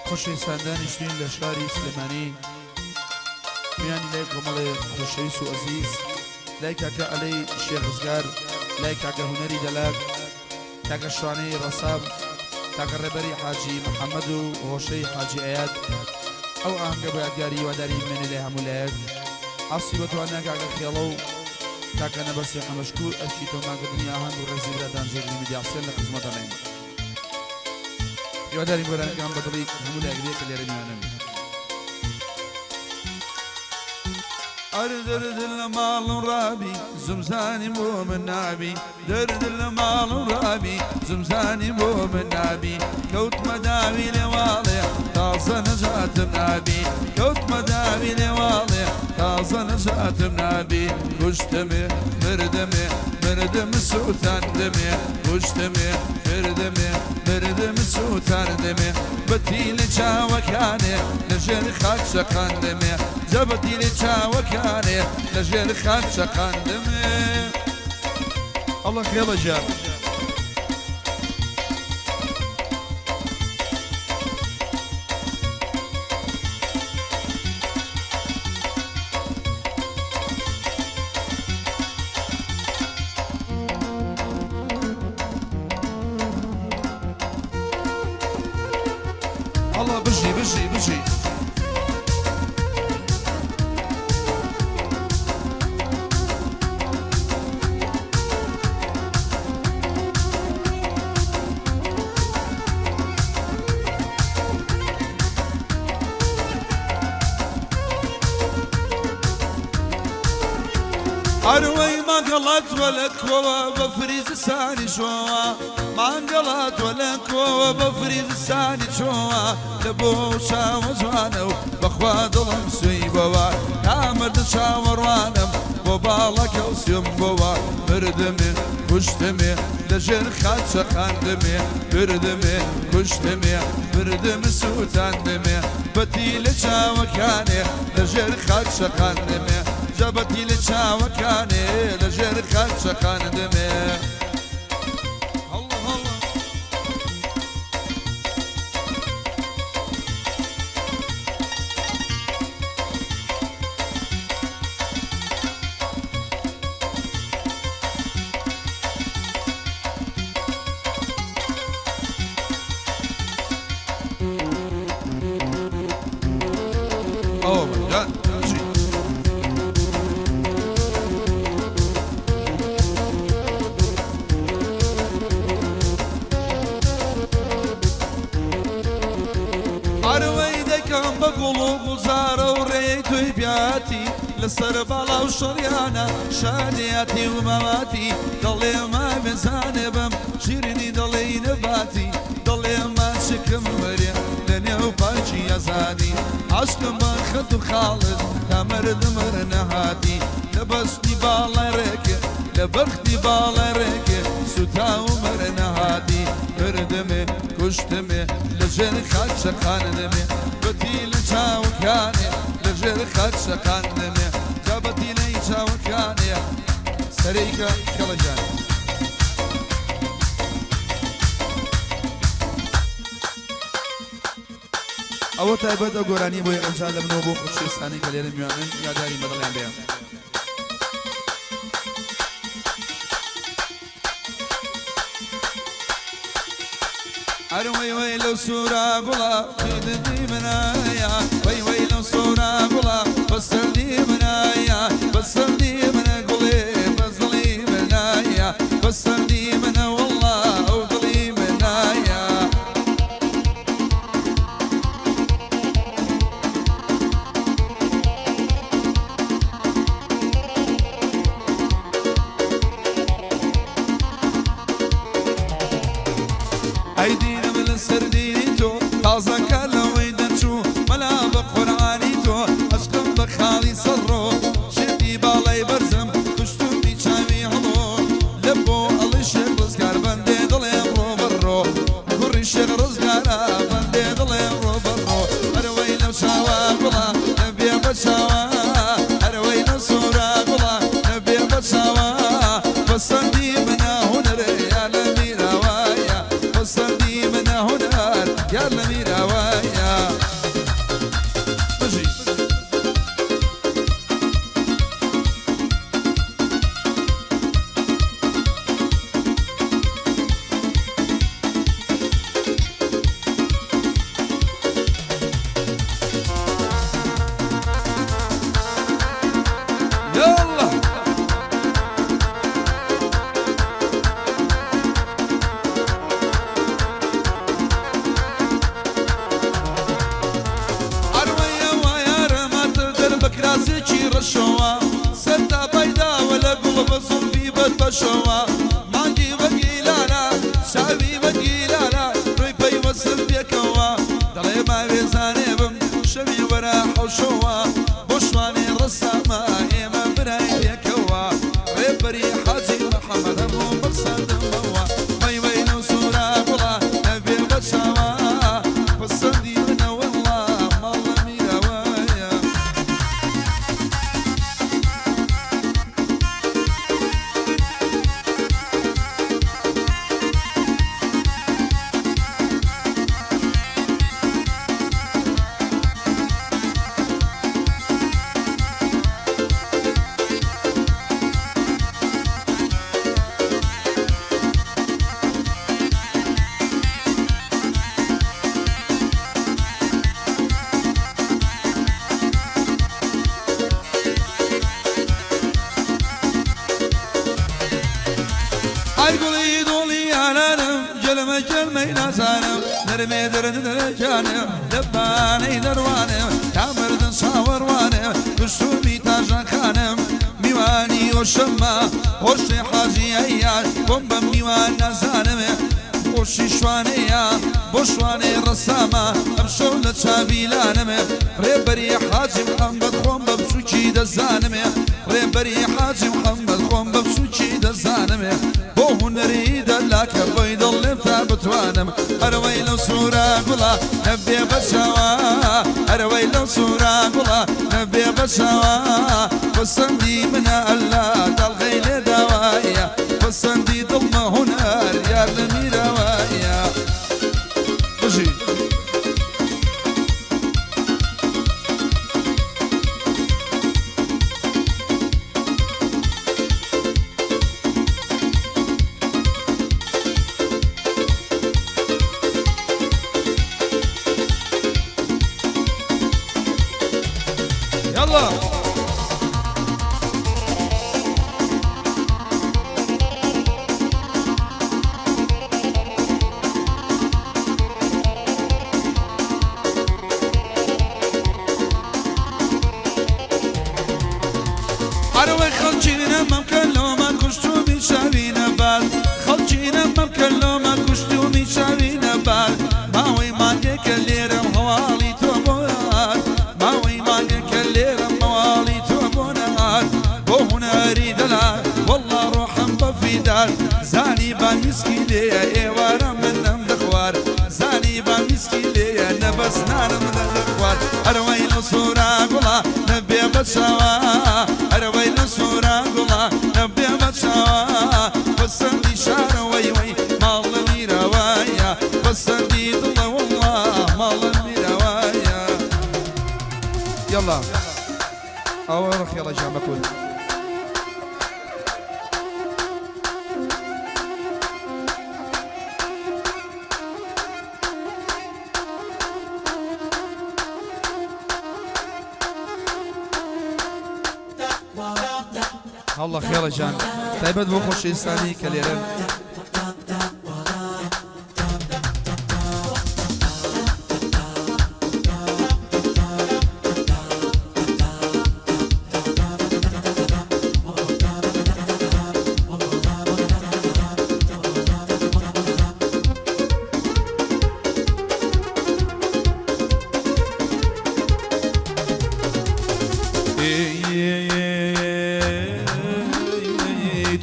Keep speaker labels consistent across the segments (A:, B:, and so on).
A: خۆشەویستان دانیشتوین لە شاری سلێمانی میانی لای کۆمەڵێ خۆشەویست و ئەزیز لای کاکە ئەلەی شێخ ڕزگار لای کاکە هونەری دەلاک کاکە شوانەی ڕەسام کاکە ڕێبەری حاجی محەممەد و هۆشەی حاجی ئەیاد ئەو ئاهەنگە بۆ یادگاری هیواداری بمێنێ لای هەموو لایەک ئاسی بەتوانا کاکە خێڵە و کاکە نەبەسی حەمەشکور ئەرکی تۆمارکردنی ئاهەنگ و ڕێزی برادان جێگری میدیا حسێن لە خزمەتانین. هیوادارین گۆرانیەکان بە دڵی هەموو لایەک بێ کە لێرە میوانن.
B: ئەر دەرد لە ماڵم ڕابی زمزانی بۆ من نابی دەرد لە ماڵم ڕابی زمزانی بۆ من نابی کەوتمە داوی لێواڵێ تازە نەجاتم نابی کەوتمە داوی لێواڵێ تازە نەجاتم نابی کوشتمێ مردمێ مردم سوتاندمێ کوشتمێ مردمێ مردم سوتاندمێ بەتی لە چاوەکانێ لە ژێر خاک چەقاندمێ جا بەتی لە چاوەکانێ لە ژێر خاک چەقاندمێ.
A: ئەڵە خێڵە گیان.
B: ئەڵا بژی بژی بژی. ئەروەی مانگەڵات وە لە کۆوە بەفری زستانی چۆوە مانگەڵات وە لە کۆوە بەفری زستانی چۆوە لە بۆ چاوە جوانە و بەخوا دڵم سوێی بۆوە تا مردن چاوەڕوانم بۆ باڵەکە و سوێم بۆوە مردمێ کوشتمێ لە ژێر خاک چەقاندمێ بردمێ کوشتمێ مردم سووتاندمێ بەتی لە چاوەکانێ لە ژێر خاک چەقاندمێ جا بەتی لە چاوەکانێ لە ژێر خاک چەقاندمێ. هەڵڵا هەڵڵا. Oh my God. بژی. ئەروەی دەکەم بە گوڵ و گوڵزارە و ڕێی تۆی پیاتی لەسەر باڵا و شەڕیانە شادیاتی و مەماتی دەڵێ ما بزانێ بم شیرینی دەڵێی نەباتی دەڵێ ماچکم مەرێ لە نێو پاکی ئازادی عاشقم بە خەت و خاڵت تا مردم هەر نەهاتی لە بەستی باڵای ڕێکێ لە بەختی باڵای ڕێکێ سوتاوم هەر نەهاتی مردمێ کوشتمێ لە ژێر خاک چەقاندمێ بە تیلە چاوەکانێ لە ژێر خاک چەقاندمێ جا بە تیلەی چاوەکانێ
A: سەرەیکە کەڵە گیان. ئەوە تایبەت ئەو گۆرانیە بۆ یەکەم جار لە منەوە بۆ خۆشەویستانی کە لێرە میوانن یاداری بەدڵیان بێ.
B: ئەر وەی وەی لەو سوورە گوڵە دڵی منایە وەی وەی لەو سوورە گوڵە بەسەردی منایە بەسەردی منە گوڵێ بەس دڵی منایە بەسەردی منە وەڵڵا ئەو دڵی منایە. ئەی دینم لەسەر دینی تۆ تازەکە لەو. خۆشەوە بۆ شوانێ ڕەسامە ئێمە برای پێکەوە ڕێبەری حاجی محەمەد هەموو مەقسەدمەوە مەیوەی لەو سوورە گوڵە نەبێ بە چاوە پەسەندی منە وەڵڵا ماڵ لە میرەوەیە. ئای گوڵی دڵی یارانم گەلمە گەلمەی نازانم نەرمێ دەرد دەرەکانم لەبانەی دەڕوانم تا مردن چاوەڕوانم کوشتومی تاژان خانم میوانی ئۆشەمە هۆشێ حاجی ئەیار خۆم بە میوان نازانم خۆشی شوانەیە بۆ شوانەی ڕەسامە ئەمشەو لە چاویلانم ڕێبەری حاجی محەممەد خۆم بە بچووکی دەزانم ڕێبەری حاجی محەممەد خۆم بە بچووکی دەزانم بۆ هونەری دەلاکە بۆی دڵێم تا بتوانم ئەرەوەی لەو سوورە گوڵە نەبێ بە چاوە ئەرەوەی لەو سوورە گوڵە نەبێ بە چاوە پەسەندی منە ئەللا داڵغەی لێ داوایە پەسەندی دڵمە هونەر یار لە میرەوایە بژی.
A: يلا
B: ئەرەوەی خەڵکینە مەمکە لۆمە کوشتومی چاوی نەبات خەڵکینە مەمکە لۆمە کوشتومی چاوی نەبات ماوەی مانگێکە لێرەم هەواڵی تۆ بۆ هات ماوەی مانگێکە لێرەم هەواڵی تۆ بۆ نەهات بۆ هونەری دەلات وەڵڵا ڕۆحم بە فیدات زانی با میسکی لێیە ئێوارە منم دەخوارد زانی با میسکی لێیە نەبەس نانم دەخوارد ئەرەوەی لەو سوورە گوڵە نەبێ بە چاوە ئەرەوەی لەو سوورە گوڵە نەبێ بە چاوە پەسەندی شارەوەی وەی ماڵ لە میرەوەیە پەسەندی دڵە وەڵڵا ماڵ لە میرەوەیە.
A: يلا ئەوە ڕخێڵە گیان بە کورد. هەڵڵە خێڵە گیان تایبەت بۆ خۆشەویستانی کە لێرەن.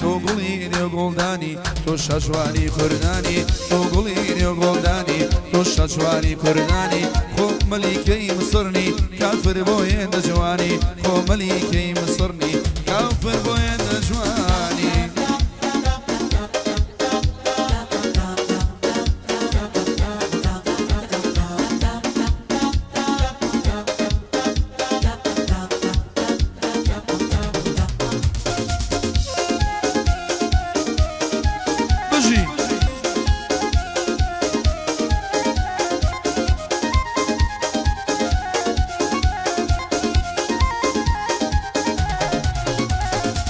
B: تۆ گوڵی نێو گوڵدانی تۆ شەجوانی کوردانی تۆ گوڵی نێو گوڵدانی تۆ شەجوانی کوردانی خۆ مەلیکەی مسڕنی کافر بۆ هێندە جوانی خۆ مەلیکەی مسڕنی کافر بۆ هێندە جوانی.
A: بژی.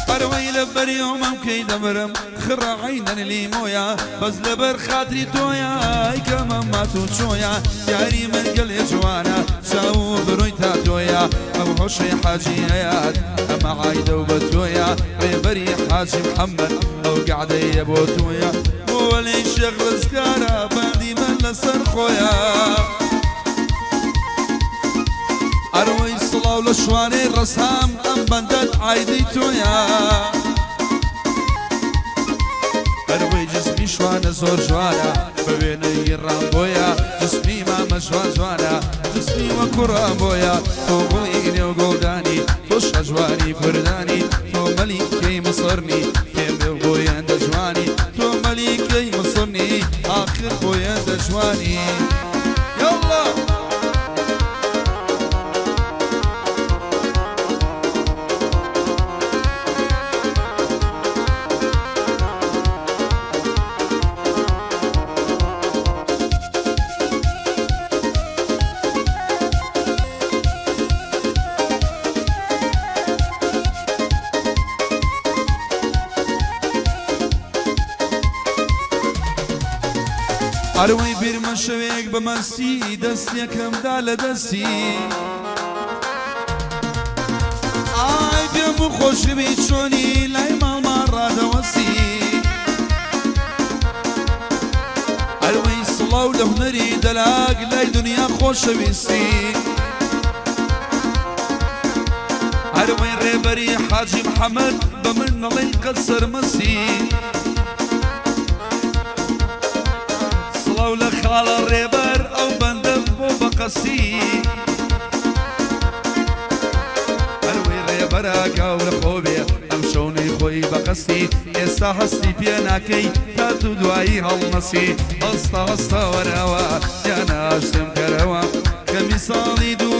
B: ئەرەوەی لەبەر یۆمەم کەی دەمرم خڕە عەینەن لیمۆیە بەس لەبەر خاتری تۆیە ئەی کەمە مات و چۆیە یاری من گەلێ جوانە چاو و برۆی تا تۆیە ئەم هۆشەی حاجی ئەیاد ئەمە عایدە و بە تۆیە ڕێبەری حاجی محەممەد ئەو گەعدەیە بۆ تۆیە بۆ وەلی شێخ ڕزگارە بەندی من لەسەر خۆیە. ئەرەوەی سڵاو لە شوانەی ڕەسام ئەم بەندەت عایدەی تۆیە. ئەرەوەی جسمی شوانە زۆر جوانە بە وێنەی ڕامبۆیە جسمی مامە جوان جوانە جسمی وەکو ڕامبۆیە تۆ گوڵی نێو گوڵدانی تۆ شاجوانی کوردانی تۆ مەلیکەی مسڕنی پێم بێ بۆیەندە جوانی تۆ مەلیکەی مسڕنی ئاخر بۆیەندە جوانی یاڵڵا. ئەروەی بیرمە شەوێک بە مەستی دەستێکم دا لە دەستی ئای پێم و خۆشبی چۆنی لای ماڵمان ڕادەوەستی ئەروەی سڵاو لە هونەری دەلاک لای دنیا خۆشەویستی ئەروەی ڕێبەری حاجی محەمەد بە من نەڵێن قەت سەرمەستی سڵاو لە خاڵە ڕێبەر ئەو بەندەم بۆ بە قەسی ئەروەی ڕێبەرە گاورە خۆ بێ ئەم شەونەی خۆی بە قەستی ئێستا هەستی پێ ناکەی تا تو دوایی هەڵنەسی هەستە هەستە وەرەوە یان ئاشتم کەرەوە خەمی ساڵی دوو.